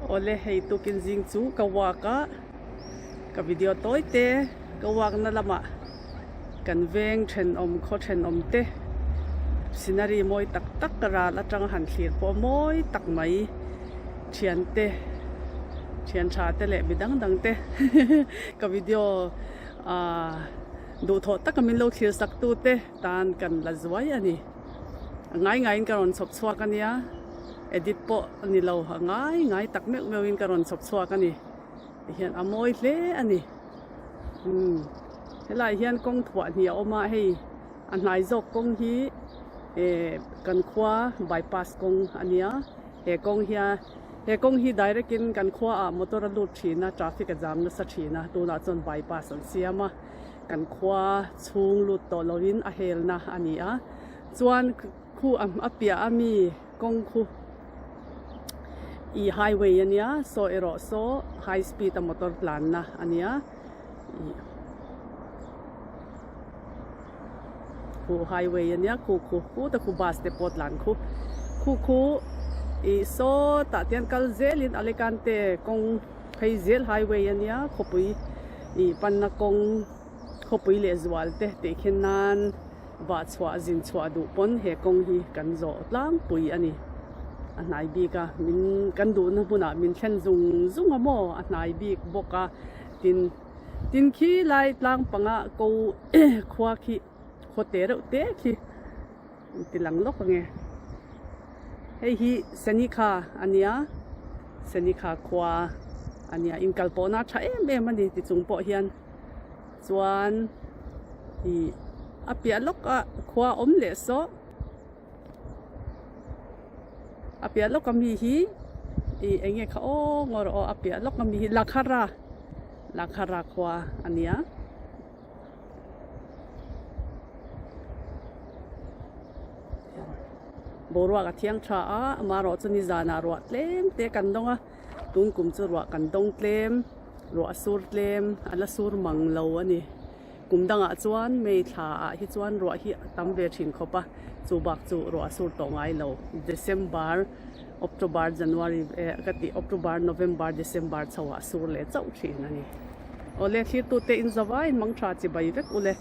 Awle hei tukin zing chu ka walk a, ka video tawi te ka walk na lamah kan veng thenawm khaw thenawm te scenery mawi tak tak ral atanga han thlir pawh mawi tak mai thian te thian tha te leh mi dang dang te ka video ah duhthawh taka min lo thlir sak tu te tan kan la zuai a ni. A ngai ngaiin ka rawn chhawp chhuak a nia, edit pawh a ni lo, a ngai ngai tak meuh meuhin ka rawn chhawp chhuak a ni. Tihian a mawi hle a ni. Umm helaiah hian kawng thuah hnih a awm a, hei a hnai zawk kawng hi eh kan khua bypass kawng a nia, he kawng hian he kawng hi direct in kan khuaah motor a lut thin a, traffic a jam nasa thin a, tunah chuan bypass an siam a. Kan khua chhung lut tawh loin a helna a ni a, chuan khu a piah a mi kawng khu ih highway a nia saw erawh saw high speed a motor tlanna a nia ih khu highway a nia khu khu khu te khu bus te pawh tlan khu khu khu ih sawtah te hian kal zelin Alicante kawng phei zel highway a nia khawpui. Ih panna kawng khawpui leh zual te tih khin nan vah chhuah zin chhuah duh pawn he kawng hi kan zawh tlangpui a ni. A hnai bik a min kan duhna hmunah min thlen zung zung a maw a hnai bik bawk a tin tin khi lai tlang panga ko khua khi khaw te reuh te khi ti lang lawk ang e. Hei hi Senikha a nia, Senikha khua a nia inkal pawhna a tha em em a ni ti chung pawh hian chuan ih a piah lawk a khua awm leh sawh a piah lawk ami hi ih eng nge kha aw ngaw rawh aw a piah lawk ami hi Lakhara Lakhara khua a nia. Boruak a thiang tha a amaherawh chu nizanah ruah tlem te kan dawng a tun kum chu ruah kan dawng tlem ruah a sur tlem a la sur mang lo a ni kum dangah chuan may thla ah hi chuan ruah hi a tam ve thin khawp a chu bak chu ruah a sur tawh ngai lo December October January eh ka tih October November December chho ah a sur leh chauh thin a ni. Awle thlir tute in zavaiin mang tha chi bai vek ule.